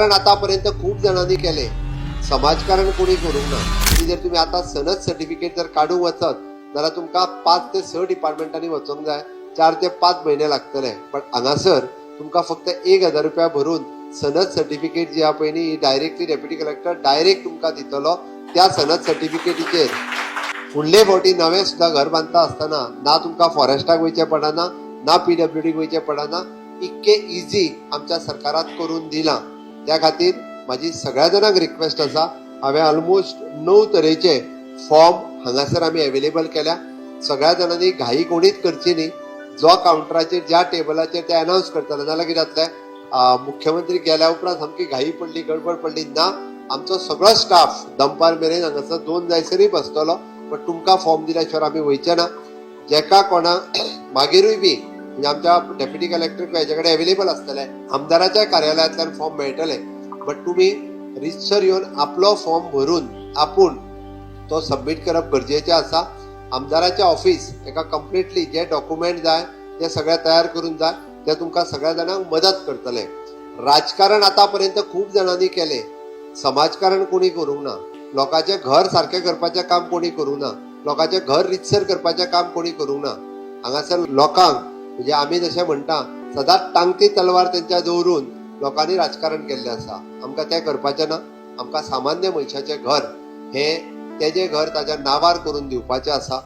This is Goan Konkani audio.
कारण आतापर्यंत खूप जाणांनी केले, समाजकारण कोणी करूंक ना. की जर तुमी आतां सनद सर्टिफिकेट जर काडूंक वचत जाल्यार तुमकां 5 ते 6 डिपार्टमेंटांनी वचोंक जाय, 4 ते 5 म्हयने लागतले. बट हांगासर तुमकां फक्त 1000 रुपया भरून सनद सर्टिफिकेट जी आहा पळय न्ही, ही डायरेक्टली डेप्युटी कलेक्टर डायरेक्ट तुमकां दितलो. त्या सनद सर्टिफिकेटीचेर फुडले फावटी नवें सुद्दां घर बांदता आसतना ना तुमकां फॉरेस्टाक वयचें पडना, ना पीडब्ल्यूडीक वयचें पडना. इतकें इजी आमच्या सरकारान करून दिलां. त्या खातीर म्हाजी सगळ्या जाणांक रिक्वेस्ट आसा. हांवें ऑलमोस्ट 9 तरेचे फॉर्म हांगासर आमी अवेलेबल केल्या. सगळ्या जाणांनी घाई कोणीच करची न्ही. जो कावंटराचेर, ज्या टेबलाचेर ते अनावन्स करतले, नाजाल्यार कितें जातलें, मुख्यमंत्री गेल्या उपरांत सामकी घाई पडली, गडबड पडली. ना, आमचो सगळो स्टाफ दनपार मेरेन हांगासर 2 जायसरूय बसतलो, पण तुमकां फॉर्म दिल्या शिवाय आमी वयचे ना. जेका कोणाक मागीरूय बी, म्हणजे आमच्या डेप्युटी कलेक्टर हेजे कडेन अवेलेबल आसतले, आमदाराच्या कार्यालयांतल्यान फॉर्म मेळटले, बट तुमी रितसर येवन आपलो फॉर्म भरून आपूण तो सबमीट करप गरजेचें आसा. आमदाराचें ऑफिस एका कंप्लिटली जे डॉक्युमेंट जाय ते सगळे तयार करून जाय, ते तुमकां सगळ्या जाणांक मदत करतले. राजकारण आतापर्यंत खूब जाणांनी केले, समाजकारण कोणी करूंक ना. लोकांचें घर सारकें करपाचें काम कोणी करूंक ना. लोकांचें घर रितसर करपाचें काम कोणी करूंक ना. हांगासर लोकांक, म्हणजे आमी जशें म्हणटा, सदांच टांगती तलवार तेंच्या दवरून लोकांनी राजकारण केल्लें आसा. आमकां तें करपाचें ना. आमकां सामान्य मनशाचें घर हें तेजें घर ताच्या नांवार करून दिवपाचें आसा.